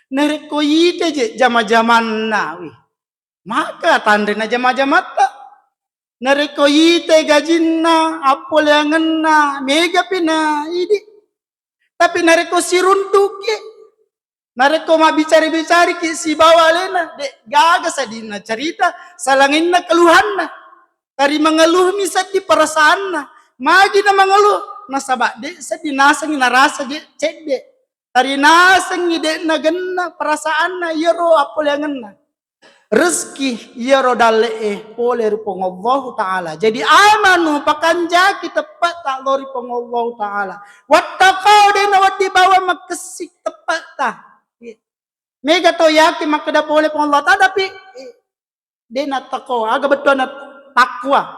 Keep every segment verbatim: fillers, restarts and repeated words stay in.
Narekko ite je jama-jamanna, wih, maka tanrena jama-jamatta. Narekko ite gajinna, appoleangenna, megapi na idi. Tapi narekko siruntuki, narekko mabbicara-bicaraki sibawa alena, de gaga sadinna carita, salanginna keluhanna. Tari mengeluhmi seddi perasaanna. Magi na mengeluh? Nasaba de seddi nasengi narasa je cedde. Tari nasengi de nagenna perasaanna iyaro appoleangenna. Rezeki iyaro dalle'e pole ri Puang Allahu Ta'ala. Jadi amanu, pakanjaki teppe'ta lao ri Puang Allahu Ta'ala. Wattaqau, de nawedding bawang makkessing teppe'ta. Mega tau yakin makkeda pole Puang Allah Ta'ala, tapi, eh, de nattaqau. Aga bettuanna takwa?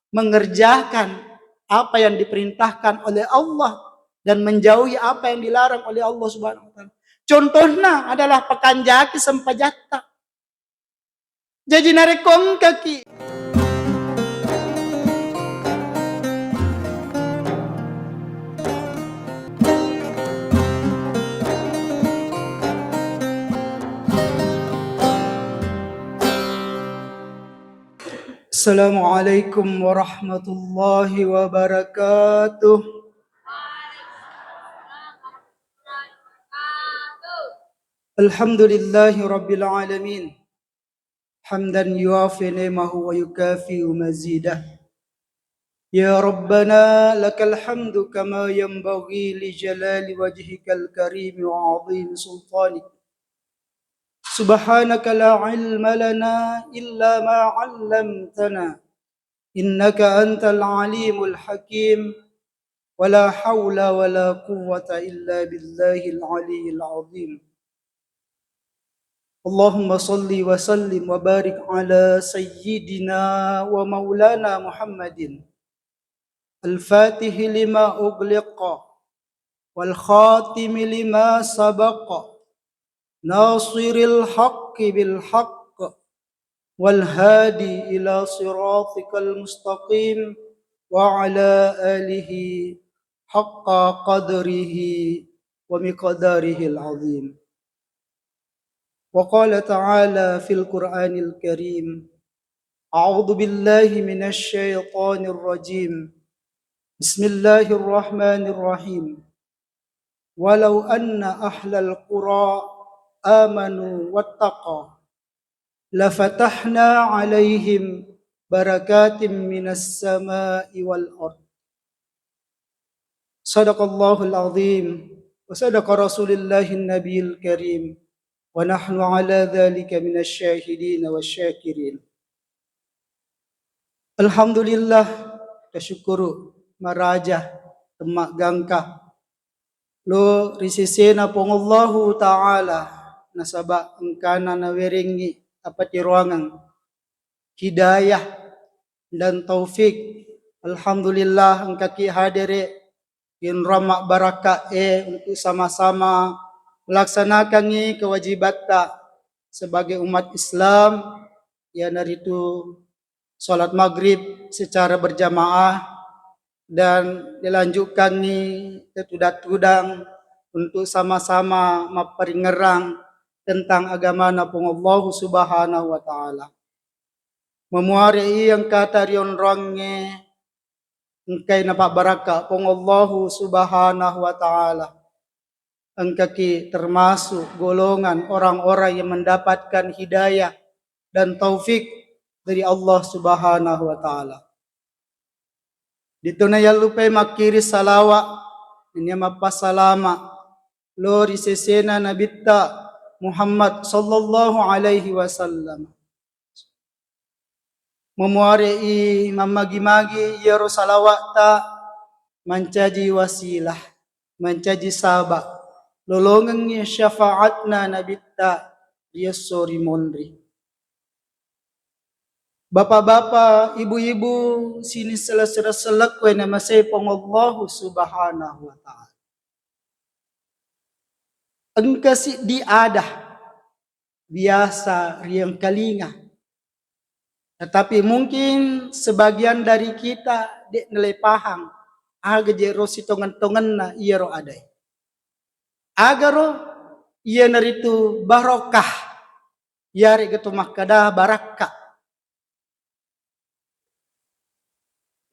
Mengerjakan apa yang diperintahkan oleh Allah dan menjauhi apa yang dilarang oleh Allah Subhanahu wa Ta'ala. Contohna adalah pakanjaki sempajatta. Jaji narekko engkaki. Assalamualaikum warahmatullahi wabarakatuh. Alhamdulillahi rabbil alamin. Hamdan yuwafi ni'amahu wa yukafi'u mazidah. Ya Rabbana, lakal hamdu kama yanbaghi li jalali wajhikal karim wa azim sultanik. Subhanaka la ilma lana illa ma 'allamtana, innaka antal alimul hakim. Wa la haula wa la quwwata illa billahil aliyyil azim. Allahumma salli wa sallim wa barik ala sayyidina wa maulana Muhammadin, al-fatihi lima ughliqa, wal khatimi lima sabaqa, nasiril haqqi bil haqq, wal hadi ila siratikal mustaqim, wa ala alihi haqqa qadrihi wa miqdarihil azim. Wa qala ta'ala fil Qur'anil Karim, a'udzu billahi minasy syaithanir rajim. Bismillahirrahmanirrahim. Walau anna ahlal qura amanu wattaqau, lafatahna 'alaihim barakatim minas sama'i wal ard. Sadaqallahul azim wa sadaqa rasulullahin nabiyil karim, wa nahnu ala dzalika minasy syahidin wasy syakirin. Alhamdulillah, tasyukuru maraja temmaggangka lo ri sesena Puang Allahu Ta'ala, nasaba engkana nawerengngi apatiroangeng, hidayah, dan taufik. Alhamdulillah, engkaki hadere ri onrong mabbaraka'e untuk sama-sama melaksanakangngi kewajibatta sebagai umat Islam, iyanaritu salat maghrib secara berjamaah dan dilanjutkangngi tudang-tudang untuk sama-sama mapparingerrang tentang agamana Puang Allahu Subhanahu wa Ta'ala. Mamuare i engkata rionroangnge engkai napabbarakka Puang Allahu Subhanahu wa Ta'ala. Engkaki termasuk golongan orang-orang yang mendapatkan hidayah dan taufik dari Allah Subhanahu wa Ta'ala. Dituna yallupai makkiri salawa nennia mappasalama lo ri sesena Nabitta Muhammad sallallahu alaihi wasallam. Mamuare i mammagi-magi iyaro salawa'ta mancaji wasilah, mancaji saba, lolongengngi syafaatna Nabitta ri esso ri monri. Bapak-bapak, ibu-ibu, sining selleng-sellengku e namasei Puang Allahu Subhanahu wa Ta'ala. Engka siddi ada biasa riengkalinga. Tetapi mungkin sebagian dari kita de' nalai pahang aga je ro sitongeng-tongenna iyaro adae. Aga ro? iyanaritu barokah, iyarega to makkada barakka.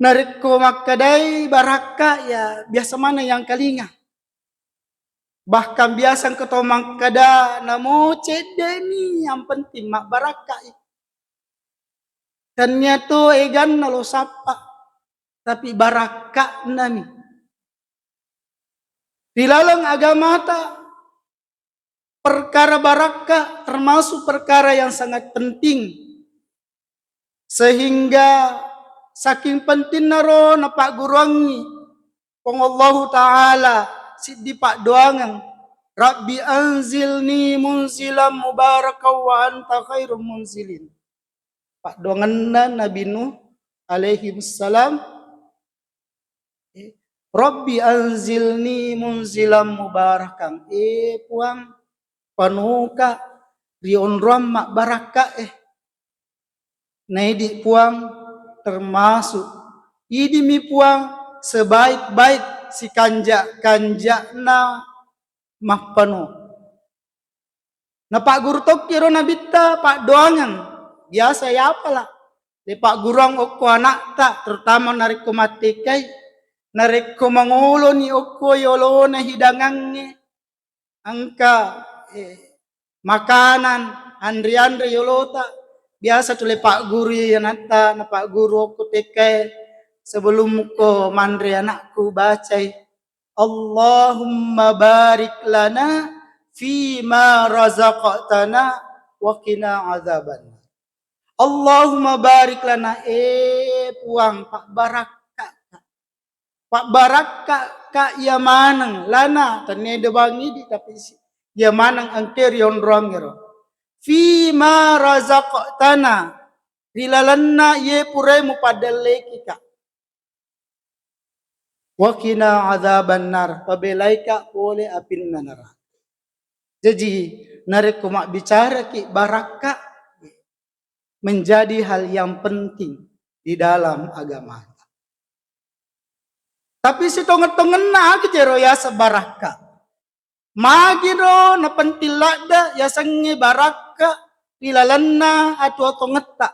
Narekko makkedai barakka, ya biasa maneng yang kalinga. Bahkan biasa engka to makkeda, namo cedde'ni, yang penting mabbarakkai. Tennia to eganna lo sappa, tapi barakka'nami. Ri laleng agamata, perkara barakka termasuk perkara yang sangat penting, sehingga saking pentinna ro napagguruangngi Puang Allahu Ta'ala siddi paddoangeng, "Rabbi anzilni munzilan mubarakan wa anta khairum munzilin." Paddoangenna Nabi Nuh alaihi salam, eh, "Rabbi anzilni munzilan mubarakan." Eh, Puang, panoka ri onroang mabbarakka, eh. Naidi Puang termasuk, idimi Puang sebaik-baik, sikanja-kanjana mappano. Napagguru tokki ro Nabitta paddoangeng, biasa yapala. Le pagguruang okko anakta, terutama narekko mattekai, narekko mangoloni okko yolona hidangangnge, engka, eh, makanan, anre-anre yolota, biasa tule pagguru anatta, napagguru okko tekkae, sebelum ko manre anakku, bacai, "Allahumma barik lana fima razaqtana wa qina adzabannar." Allahumma barik lana, eh Puang, pabbarakka. Pabbarakka ka iya maneng, lana, tennia de bang idi, tapi si-, iya maneng engke ri onroangngero. Fima razaqtana, ri lalenna iye purae mupaddellekika. Wa qina adzabannar, pabelaika pole apinna neraka. Jaji, narekko mabbicaraki barakka, menjadi hal yang penting di dalam agama. Tapi sitongeng-tongenna, aga jero yaseng barakka? Magiro napenting ladde yasengnge barakka ri lalenna atuo-tuongetta?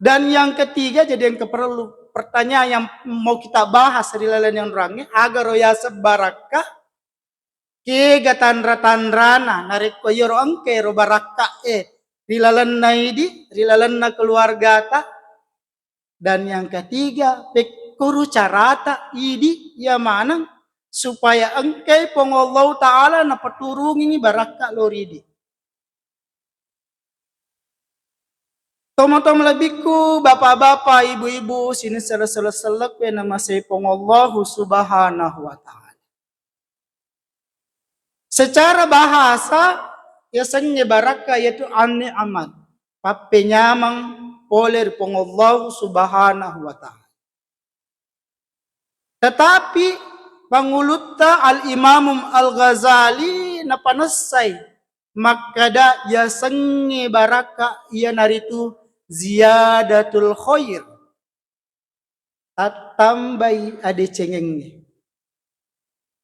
Dan yang ketiga, jadi yang keperlu, pertanyaan yang mau kita bahas ri lalenna onroangnge, agaro yaseng barakka, kega tanra-tanrana narekko iyaro engka ero barakka'e ri lalenna idi, ri lalenna keluargata. Dan yang ketiga, pekkuru carata idi iya maneng supaya engkai Puang Allahu Ta'ala napaturungi barakka lao ri idi. Tomatoa malebbiku, bapa-bapa, ibu-ibu, sining selleng-sellekku yang namasei Puang Allahu Subhanahu wa Ta'ala. Secara bahasa, yasengnge barakka yaitu an-ni'mat, pappenyameng pole ri Puang Allahu Subhanahu wa Ta'ala. Tetapi pangulutta Al-Imamum Al-Ghazali napanessai makkada yasengnge barakka iyanaritu ziyadatul khair, tattambai adecengengnge.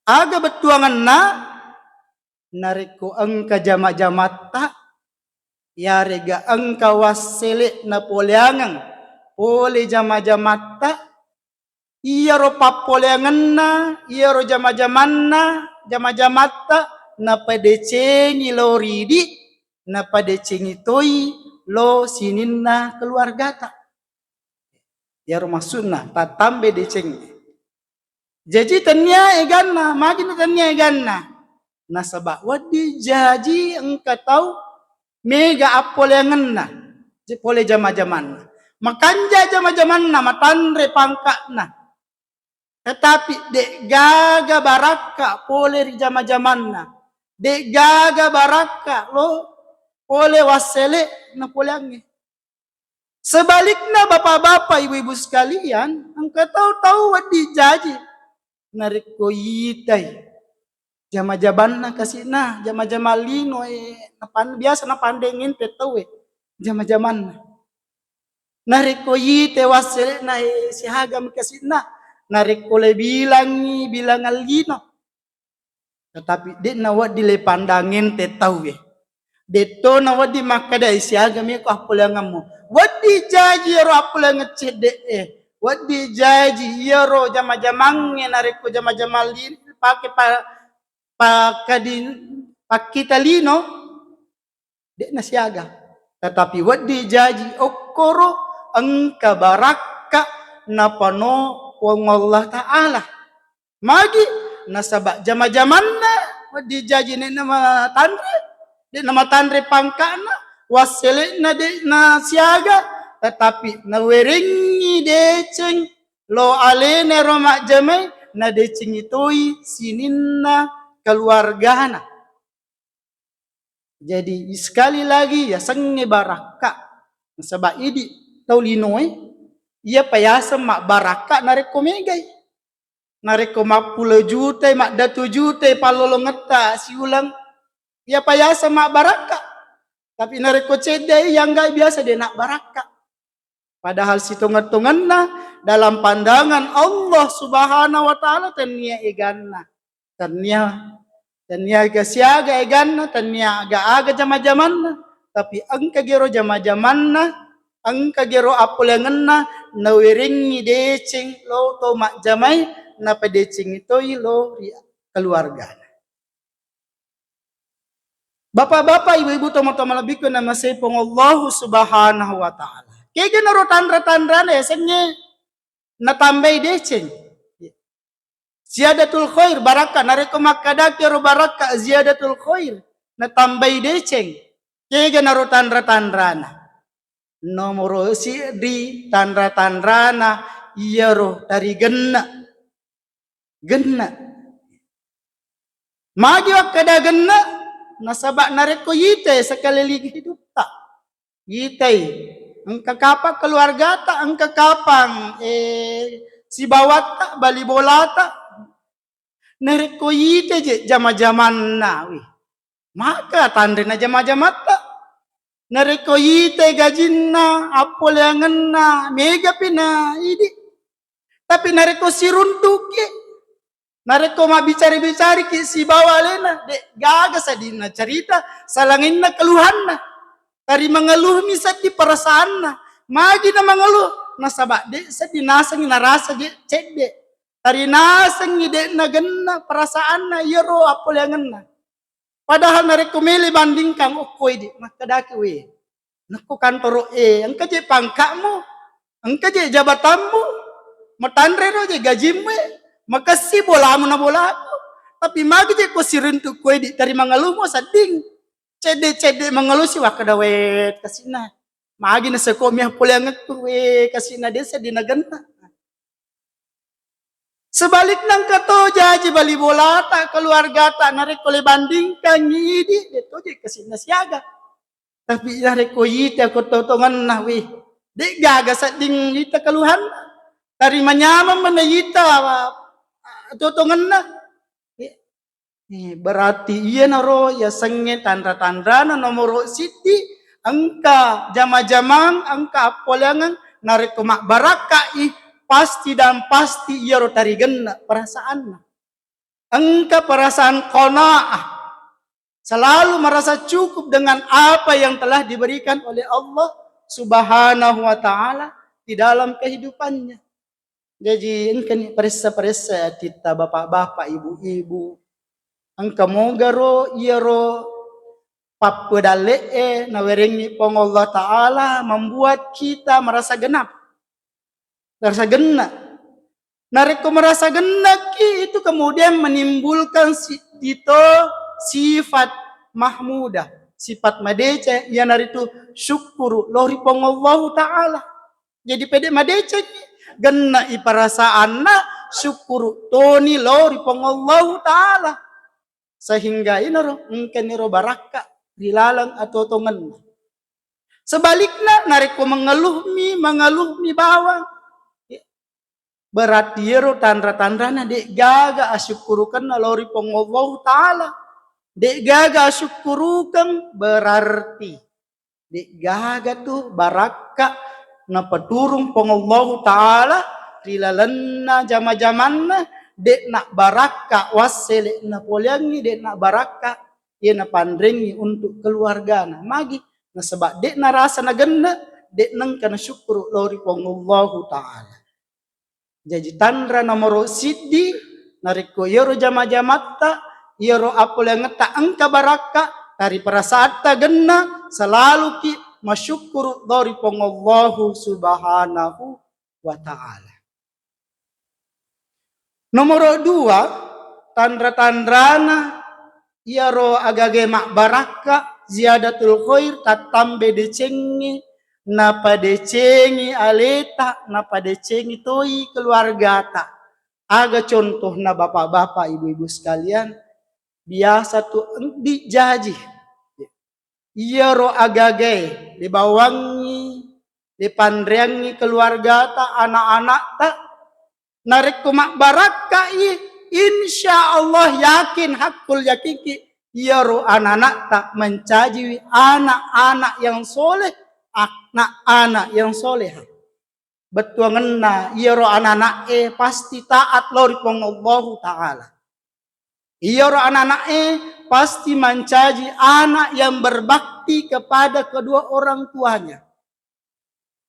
Aga bettuangenna? Narekko engka jama-jamatta, yarega engka wassele napoleangeng pole jama-jamatta, iyaro pappoleangenna, iyaro jama-jamanna, jama-jamatta napadecengi lao ridi, napadecengi toi lao sininna keluargata. Iyaro maksudna, tattambai decengnge. Jaji tennia eganna, magini tennia eganna? Nasaba wedding jaji engka tau mega appoleangenna, je-, pole jama-jamanna. Makanja jama-jamanna, matanre pangka'na. Tetapi de'gaga barakka pole ri jama-jamanna. De'gaga barakka lo pole wassele napoleangnge. Sebalikna, bapak-bapak, ibu-ibu sekalian, engka tau-tau wedding jaji. Narekko itai jama-jamanna kasi'na, jama-jama lino, eh, napan-, biasa napandeng ente tauwe, jama-jamanna. Narekko itai wassele'na, eh, siagami kasi'na. Narekko le bilangngi, bilangang lino. Tetapi de'na wedding le pandangente tauwe. Detto na wedding makkeda, "Eh, siaga meko appoleangemmu." Wedding jaji ero appoleangeng cedde'e. Wedding jaji iyaro jama-jamangnge narekko jama-jamang li-, pake pa-, pakkadi-, pakkita lino, de'na siaga. Tetapi wedding jaji okkoro engka barakka napano Puang Allah Ta'ala. Magi? Nasaba jama-jamanna wedding jaji, de'na matanre, de'na matanre pangka'na, wassele'na de'na siaga, tetapi nawerengngi deceng lo alena ero majjamai, nadecengi toi sininna keluargana. Jadi, sekali lagi, yasengnge barakka. Nasaba idi tau linoe, iyapa yaseng mabbarakka narekko megai. Narekko mappulo jutai, maddatu jutai pallolongetta siuleng, iyapa yaseng mabbarakka. Tapi narekko cedde, iyanggai biasa de nabbarakka. Padahal sitongeng-tongenna dalam pandangan Allah Subhanahu wa Ta'ala tennia eganna. Tennia, tennia aga siaga eganna, tennia aga-aga jama-jamanna. Tapi engka gero jama-jamanna, engka gero appoleangenna, nawerengngi deceng lo to majjamai, napadecengi toi lo ri keluargana. Bapak-bapak, ibu-ibu, tomatoa malebbiku namasei Puang Allahu Subhanahu wa Ta'ala. Kega naro tanra-tanrana yasengnge natambai deceng. Ziyadatul khair, barakka. Narekko makkadaki ero barakka, ziyadatul khair, natambai deceng. Kega naro tanra-tanrana? Nomoro siddi tanra-tanrana iyaro tari genne. Genne. Magi wakkeda genne? Nasaba narekko ite sekeliling hidupta, itai engka kapang keluargata, engka kapang, eh, sibawatta, bali bolata. Narekko ite je jama-jamanna, wih, maka tanrena jama-jamatta. Narekko ite gajinna, appoleangenna, megapi na idi. Tapi narekko siruntuki, narekko mabbicari-bicariki sibawa alena, de gaga seddinna cerita, salanginna keluhanna. Tari mangeluhmi seddi perasaanna. Magi na mangeluh? Nasaba de seddi nasengngi narasa je cedde. Tari nasengngi de nagenna perasaanna iyaro appoleangenna. Padahal narekko mele bandingkang okkoi di, makkedaki, "We, nakko kantoro e, engka je pangka'mu, engka je jabatammu, matanre ro je gajimmu, makessi bolamu na bolaku. Tapi magi je ko siruntu koe di tari mangeluhmu sedding." Cedde-cedde mangelusi wakkeda, "We, kasina. Magi na seko mi appoleangekku, we, kasina desa di nagenna." Sebalikna engka to jaji bali bolata, keluargata, narekko le bandingkangngi idi, de to je kasina siaga. Tapi narekko ita ko totongenna, wih, de gaga sedding ita keluhanna. Tari manyameng mena ita, ah, totongenna. Eh, eh, berarti iyanaro yasengnge tanra-tanrana nomoro siddi, engka jama-jamang, engka appoleangeng, narekko mabbarakkai, pasti dan pasti iyaro tarigenna perasaanna. Engka perasaan qanaah, selalu merasa cukup dengan apa yang telah diberikan oleh Allah Subhanahu wa Ta'ala di dalam kehidupannya. Jaji, engkani paressa-paressa atitta, bapak-bapak, ibu-ibu. Engka mogaro iyaro pappedalle'e nawerengngi Puang Allah Ta'ala membuat kita merasa genap. Merasa genna. Narekko merasa gennaki, itu kemudian menimbulkan si-, itu sifat mahmudah, sifat madeceng, iyanaritu syukkuru lao ri Puang Allahu Ta'ala. Jadi pede madeceng, gennai perasaanna, syukkuru toni lao ri Puang Allahu Ta'ala. Sehingga inaro engkaniro barakka ri laleng atuotongenna. Sebalikna, narekko mengeluhmi, mengeluhmi bawang, berarti iyaro tanra-tanrana de'gaga asyukkurukenna lao ri Puang Allahu Ta'ala. De'gaga asyukkurukeng, berarti de'gaga tu barakka napaturung Puang Allahu Ta'ala ri lalenna jama-jamanna, de'na barakka wassele napoleangngi, de'na barakka iya napanrengngi untuk keluargana. Magi? Nasaba de'na rasa nagenne, de'na engka nasyukkuru lao ri Puang Allahu Ta'ala. Jaji tanra nomoro siddi, narekko iyaro jama-jamatta, iyaro apoleangetta engka barakka, tari perasaatta genna, selaluki masyukkuru lao ri Puang Allahu Subhanahu wa Ta'ala. Nomoro dua, tanra-tanrana iyaro agaga mabbarakka, ziyadatul khair, tattambai decengnge, napadecengi aleta, napadecengi toi keluargata. Aga contohna, bapak-bapak, ibu-ibu sekalian, biasa tu engdi jaji. Iyaro agagae, le bawangngi, le panreangngi keluargata, anak-anakta, narekko mabbarakkai, insya Allah, yakin, hakkul yakinki, iyaro anak-anakta mancajiwi anak-anak yang soleh, anak-anak yang soleha. Bettuangenna, iyaro anak-anak'e pasti taat lao ri Puang Allahu Ta'ala. Iyaro anak-anak'e pasti mancaji anak yang berbakti kepada kedua orang tuanya.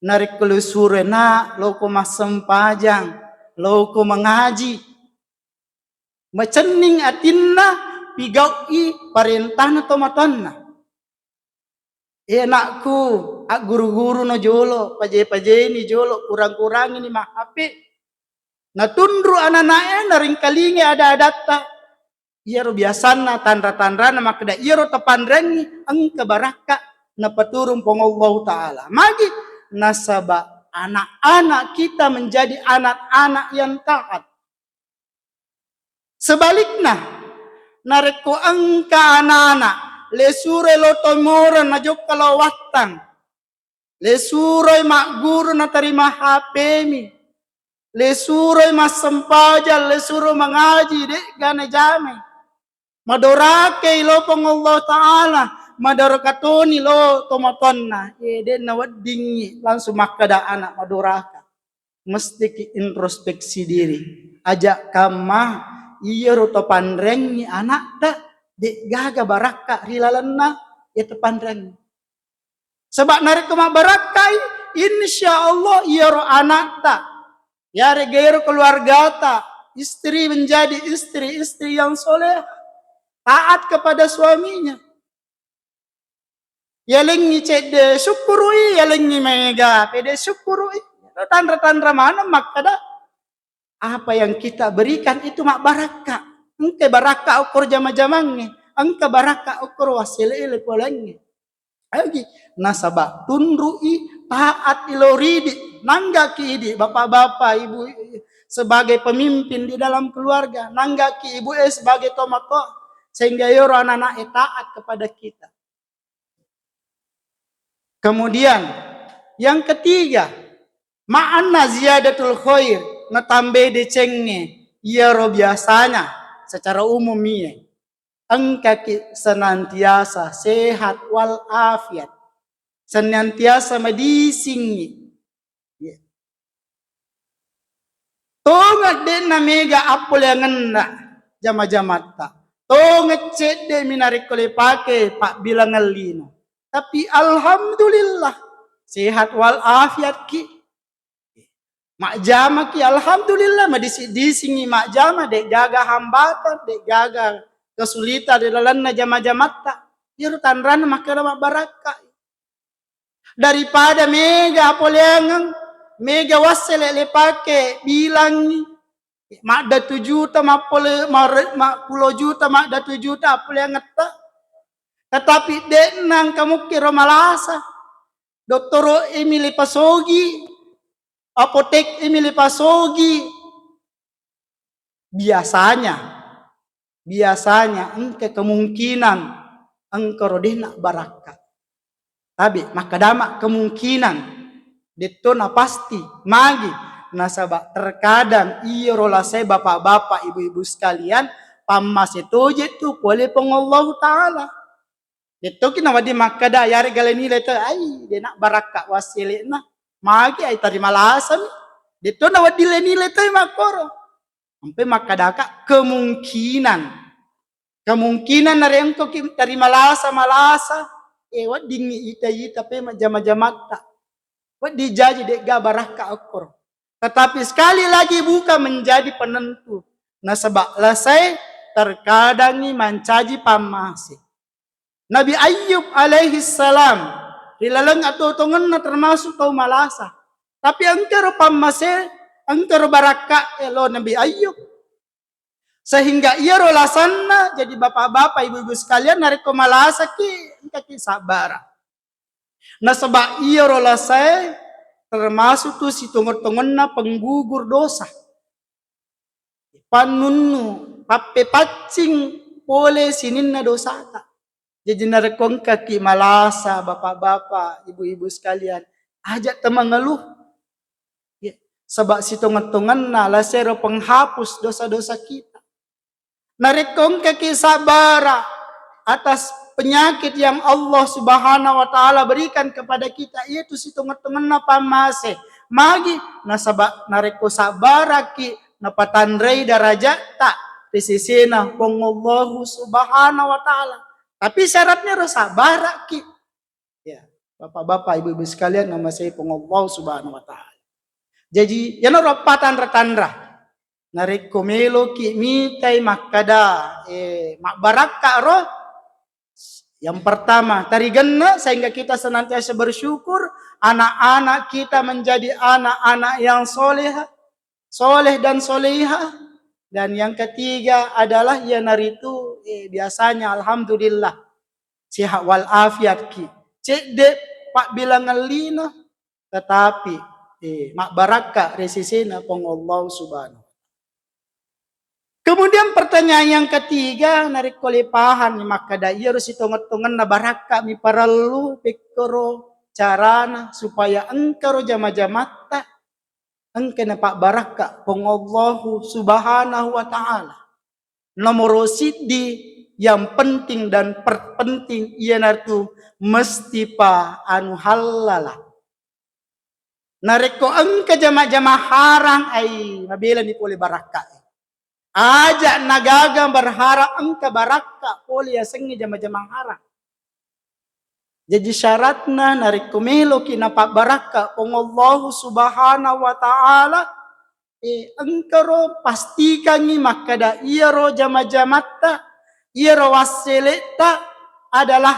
Narekko le suroi, "Nak, loko massempajang, loko mangaji." Macenning atinna, pigau'i parentana tomatoanna. "Eh, anakku, agguru-guruno jolo, paje-pajeni jolo, kurang-kurangini ma-H P." Natunru anak-anak'e, naringkalingai ada-adatta. Iyaro biasanna tanra-tanrana makkeda, iyaro tapanrengngi engka barakka napaturung Puang Allahu Ta'ala. Magi? Nasaba anak-anak kita menjadi anak-anak yang taat. Sebalikna, narekko engka anak-anak, le suroi lao tomoreng najokka lao wattang, le suroi magguru natarima H P-mi, le suroi massempajang, le suroi mangaji, de'ga najamai. Madorakai lao Puang Allah Ta'ala, madoraka toni lao tomatoanna. Ye, de'na weddingngi langsung makkeda anak madoraka. Mestiki introspeksi diri. Aja kamma, iyaro tapanrengngi anakta, de'gaga barakka ri lalenna iya tapanrengngi. Saba narekko mabbarakkai, insya Allah iyaro anakta, yarega iyaro keluargata, istri menjadi istri-istri yang soleh, taat kepada suaminya. Yalengngi cedde, syukkurui, yalengngi maega, pede, syukkurui. Tanra-tanra maneng makkeda, apa yang kita berikan itu mabbarakka. Engka barakka okkoro jama-jamangnge, engka barakka okkoro wassele-ele polengnge. Agi, nasaba tunrui, taat ilo ridi, nanggaki idi, bapak-bapak, ibu, sebagai pemimpin di dalam keluarga, nanggaki ibu e sebagai tomatoa, sehingga yoro anak-anak e taat kepada kita. Kemudian, yang ketiga, ma'anna ziyadatul khair, natambai decengnge, iyaro biasanya secara umum iye, engkaki senantiasa sehat wal afiat, senantiasa madisingngi. Iya. Tongeng de'na mega appoleangenna jama-jamatta. Tongeng cedde'mi narekko le pake pabbilangeng lino. Tapi alhamdulillah, sehat wal afiatki. Majjamaki, alhamdulillah, madisi-disingngi majjama, de'gaga hambatan, de'gaga kesulitan ri lalenna jama-jamatta. Iyaro tanranna makkeda mabbarakka. Daripada mega apoleangeng, mega wassele le pake bilangngi, maddatu juta mappole-, mare-, ma-, pulo juta, maddatu juta apoleangetta. Tetapi de'na engka mukkiro malasa. Dottoro emi le pasogi, apotek emi le pasogi. Biasanya, biasanya engka kemungkinan engkaro de'na barakka. Tabe, makkedama kemungkinan, de'to napasti, magi, nasaba terkadang iyaro lasai bapak-bapak, ibu-ibu sekalian, pammase toje tu pole Puang Allahu Ta'ala. De'toki nawedding makkeda, yarega le nilai to, ai, de'na barakka wassele'na. Magi ai tarima lasami. De'to nawedding le nilai to makkoro. Ampe makkadaka kemungkinan. Kemungkinan narekko ki teri malasa-malasa, eh, weddingngi ita-ita pe majama-jamatta. Wedding jaji de'ga barakka okkoro. Tetapi sekali lagi bukan menjadi penentu. Nasaba lasae terkadangi mancaji pammase. Nabi Ayub alaihi salam ri laleng atuo-tuongenna termasuk tau malasa. Tapi engkaro pammase, engkaro barakka elo Nabi Ayub. Sehingga iyaro lasanna, jadi bapak-bapak, ibu-ibu sekalian, narekko malasaki, engkaki sabbara. Nasaba iyaro lasae termasuk tu sitongeng-tongenna penggugur dosa. Pannunnu, pappepaccing pole sininna dosata. Jaji narekko engkaki malasa, bapak-bapak, ibu-ibu sekalian, aja temangeluh. Ya, saba sitongeng-tongenna lasero penghapus dosa-dosa kita. Narekko engkaki sabbara atas penyakit yang Allah Subhanahu wa Ta'ala berikan kepada kita, yaitu sitongeng-tongenna pammase. Magi? Nasaba narekko sabbaraki, napatanrei darajatta ri sesena Puang Allahu Subhanahu wa Ta'ala. Tapi syaratnya ro sabbaraki. Ya, bapak-bapak, ibu-ibu sekalian, namasei Puang Allah Subhanahu wa Ta'ala. Jaji, iyanaro appa tanra-tanra. Narekko meloki mitai makkada, eh, mabbarakka ro, yang pertama, tarigenna sehingga kita senantiasa bersyukur, anak-anak kita menjadi anak-anak yang soleha, soleh dan soleha. Dan yang ketiga adalah iyanaritu, eh, biasanya alhamdulillah sehat walafiat ki. Cedde pabbilangan lino, tetapi, eh, mabbarakka ri sesena Puang Allah Subhanahu. Kemudian pertanyaan yang ketiga, narekko le pahang makkada iyaro sitongeng-tongenna barakka mi parellu pekkoro carana supaya engkaro jama-jamatta engka napabbarakka Puang Allahu Subhanahu wa Ta'ala. Nomoro siddi yang penting dan perpenting iyanaritu mesti pa anu hallala. Narekko engka jama-jama harang, ai mabelani pole barakka. Aja nagaga berharap engka barakka pole yasengnge jama-jama harang. Jaji syaratna narekko meloki napabbarakka Puang Allahu Subhanahu wa Ta'ala, eh, engkaro pastikangngi makkada iyaro jama-jamatta, iyaro wasseletta adalah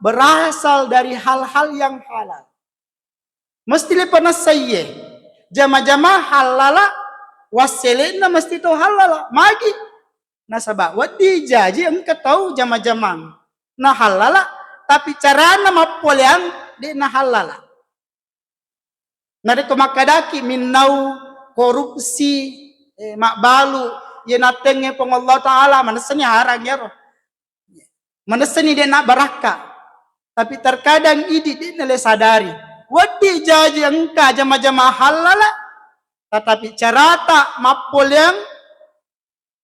berasal dari hal-hal yang halal. Mesti le panessaiye. Jama-jama hallala, wassele'na mesti to hallala. Magi? Nasaba wedding jaji engka tau jama-jamang na hallala, tapi carana mappoleang de' na hallala. Narekko makkadaki minnau korupsi, eh, mabbalu, iye nattengnge Puang Allah Ta'ala, manessani harang iyaro. Manessani de' na barakka. Tapi terkadang idi de' na le sadari. Wedding jaji engka jama-jama hallala, tetapi carata mappoleang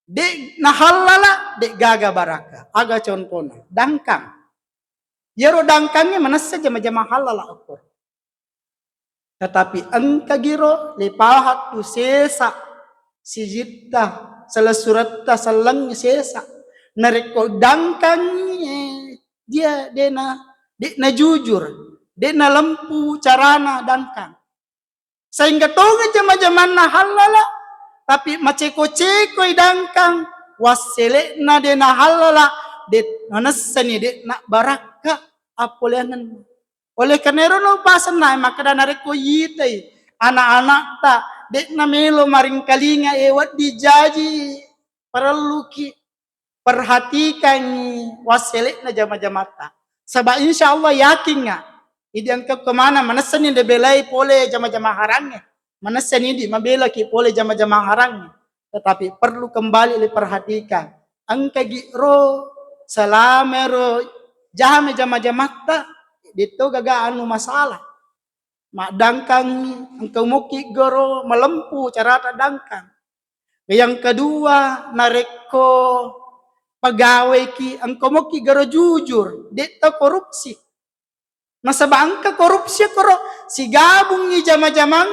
de' na hallala, de' gaga barakka. Aga contona? Dangkang. Iyaro dangkangnge manessa jama-jama hallala okko. Tetapi engka giro le pahang tu sesa sijitta, selessuretta, sellengnge sesa. Narekko dangkangngi, eh, dia de' na, de' na jujur, de' na lempu carana dangkang. Sehingga tonga jama-jamanna hallala, tapi maceko-cekoi dangkang, wassele'na de' na hallala, de' manessani de' na barakka appoleangenna. Oleh karena ero no pasenna makkada narekko yitai anak-anakta de' na melo maringkalinga, eh, wedding jaji parelluki perhatikangngi wassele'na jama-jamatta. Saba insya Allah yakingnga, idi engka kemana manessani de' belai pole jama-jama harangnge. Manessani di mabelaki pole jama-jama harangnge. Tetapi perlu kembali diperhatikan. Engka gi ro selama ro jama-, jama-jamatta, de' to gaga anu masalah. Maddangkangngi, engka mokki garo malempu carata dangkang. Yang kedua, narekko pegawai ki, engka mokki garo jujur, de' to korupsi. Nasaba engka korupsi koro, sigabungngi jama-jamang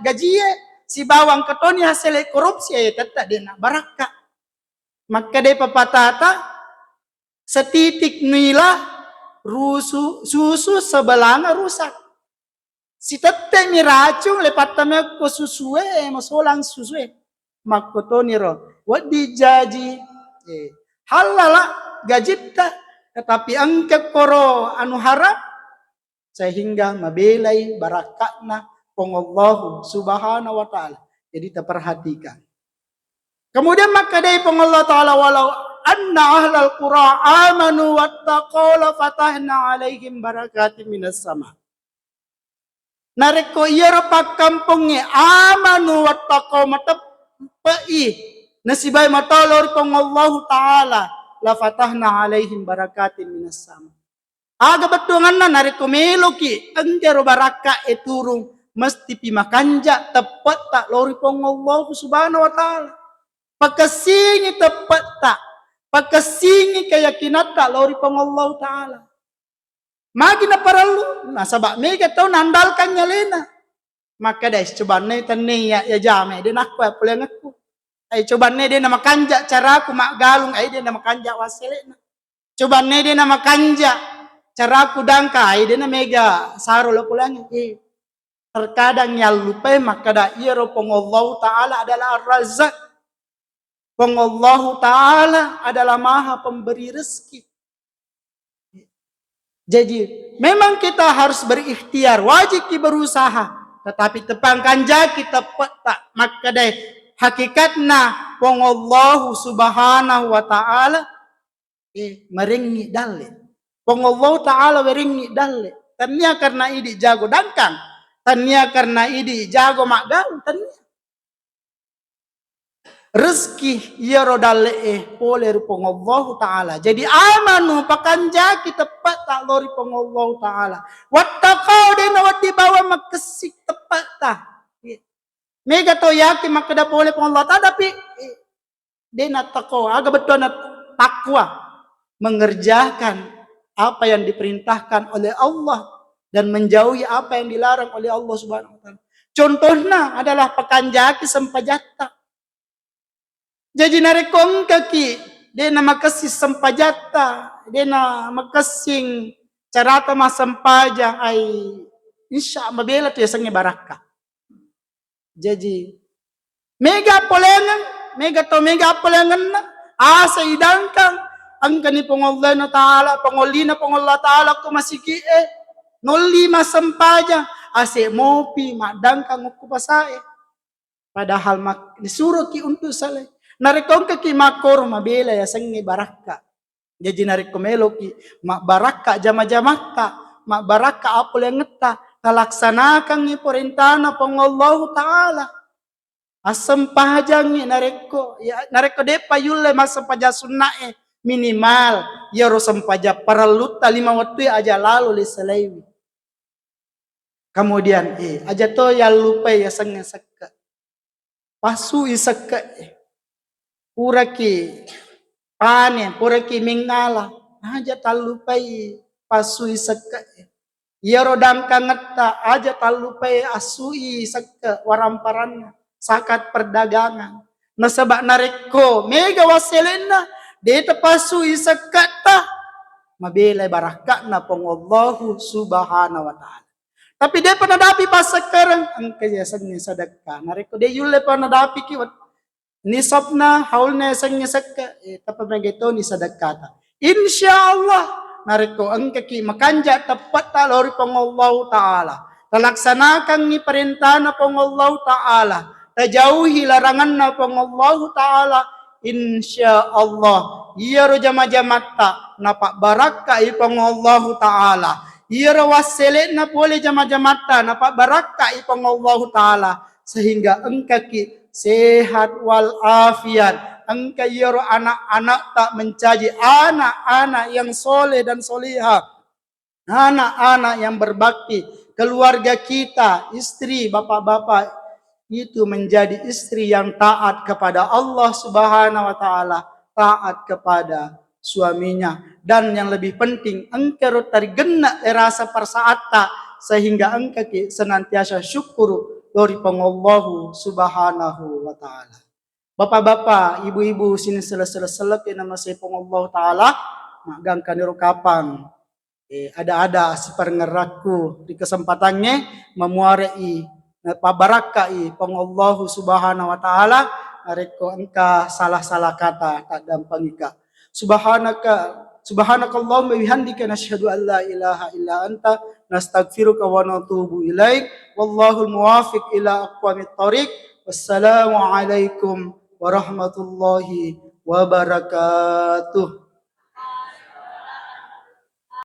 gajie, sibawa engka toni hasele korupsi, eh, tette' de'na barakka. Makkedai papatata, setitik nila rusu-, susu sebelanga rusak. Sitette'mi racung, le pattamekko susue, masolang susue. Makkotoniro, wedding jaji, eh, hallala gajitta, tetapi engka koro anu haram, sehingga mabelai barakka'na Puang Allahu Subhanahu wa Ta'ala. Jadi, taperhatikan. Kemudian makkedai Puang Allah Ta'ala, "Walau anna ahlal qura amanu wattaqau lafatahna alaihim barakatin minas sama." Narekko iyaro pakkampongnge amanu wattaqau, mateppe'i, nasibai matau lao ri Puang Allahu Ta'ala, lafatahna alaihim barakatin minas sama. Aga bettuanganna? Narekko meloki engkaro barakka'e turung, mestipi makanja teppe'ta lao ri Puang Allahu Subhanahu wa Ta'ala. Pakessingi teppe'ta, pakessingi keyakinatta lao ri Puang Allahu Ta'ala. Magi naparellu? Nasaba mega tau naandalkan alena. Makkeda, "Eh, cobanna tennia ya jama, de nakko ya polengekku. Eh, cobanna de namakanja caraku maggalung, eh, de namakanja wassele'na. Cobanna de namakanja caraku dangka, eh, de namega saro lo polengi." Eh, terkadang yallupai makkeda, iyaro Puang Allahu Ta'ala adalah Ar-Razzaq. Puang Allahu Ta'ala adalah Maha Pemberi rezeki. Jadi, memang kita harus berikhtiar, wajibki berusaha, tetapi tepangkanjaki teppe'ta, makkedai hakikatna Puang Allahu Subhanahu wa Ta'ala, eh, marengngi dalle. Puang Allahu Ta'ala werengngi dalle. Tania karena idi jago dangkang, tania karena idi jago maggalung, tania. Rezeki iyaro dalle'e pole ri Puang Allahu Ta'ala. Jadi, amanu, pakanjaki teppe'ta lao ri Puang Allahu Ta'ala. Wattaqau, de nawedding bawang makessing teppe'ta. Mega to yakin makkeda pole Puang Allah Ta'ala, tapi, eh, de nattaqau. Aga bettuanna takwa? Mengerjakan apa yang diperintahkan oleh Allah dan menjauhi apa yang dilarang oleh Allah Subhanahu wa Ta'ala. Contohnya adalah pakanjaki sempajatta. Jaji, narekko engkaki de namakessing sempajatta, de namakessing carata massempajang, ai, insya Allah mabela tu yasengnge barakka. Jaji, mega polengeng, mega to mega polengenna, asa idangkang, engkani Puang Allahu Ta'ala, pangollina Puang Allah Ta'ala ko masigi'e, nolli massempajang, ase mopi maddangkang okko pasae. Padahal mak-, disuroki untuk salai. Narekko engkaki makkoro, mabela yasengnge barakka. Jaji, narekko meloki mabbarakka jama-jamatta, mabbarakka apolengetta, talaksanakangngi parentana Puang Allahu Ta'ala. Assempajangngi narekko, ya, narekko de'pa yulle massempajang sunna'e, minimal iyaro sempajang parellutta lima wettue aja lalo le salaiwi. Kemudian, eh, aja to yallupai yasengnge sekke. Passui sekke. Puraki panen, puraki mengngala, aja tallupai passui sekke. Iyaro dangkangetta aja tallupai assui sekke waramparanna, zakat perdagangan. Nasaba narekko mega wasselenna, de tapassui sekketta, mabelai barakka'na Puang Allahu Subhanahu wa Ta'ala. Tapi de'pa nadapi passekkereng, engka yasengnge sedekka. Narekko de yulle pa nadapiki wet-, nisabna, haulna yasengnge sekke, eh, tappa mega toni sedekkata. Insya Allah, narekko engkaki makanja teppe'ta lao ri Puang Allahu Ta'ala, talaksanakangngi parentana Puang Allahu Ta'ala, tajauhi laranganna Puang Allahu Ta'ala, insya Allah, iyaro jama-jamatta napabbarakkai Puang Allahu Ta'ala. Iyaro wassele'na pole jama-jamatta napabbarakkai Puang Allahu Ta'ala, sehingga engkaki sehat wal afiat. Engka iyaro anak-anakta mencaji anak-anak yang soleh dan solihah, anak-anak yang berbakti, keluarga kita, istri, bapak-bapak itu menjadi istri yang taat kepada Allah Subhanahu wa Ta'ala, taat kepada suaminya. Dan yang lebih penting, engkaro tarigenne rasa persaatta, sehingga engkaki senantiasa syukur lao ri Puang Allahu Subhanahu wa Ta'ala. Bapak-bapak, ibu-ibu, sining sele-sele-sele ke namasei Puang Allahu Ta'ala, maggangkaniro kapang. Eh, ada-ada siparengngerakku ri kesempatangnge, mamuare'i, napabbarakka'i Puang Allahu Subhanahu wa Ta'ala, narekko engka salah-salah kata, taddampengika. Subhanaka, subhanakallahumma bihamdika, nasyhadu an la ilaha illa anta, nastaghfiruka wa natubu ilaik. Wallahul muwafiq ila aqwamit thariq. Wassalamualaikum warahmatullahi wabarakatuh.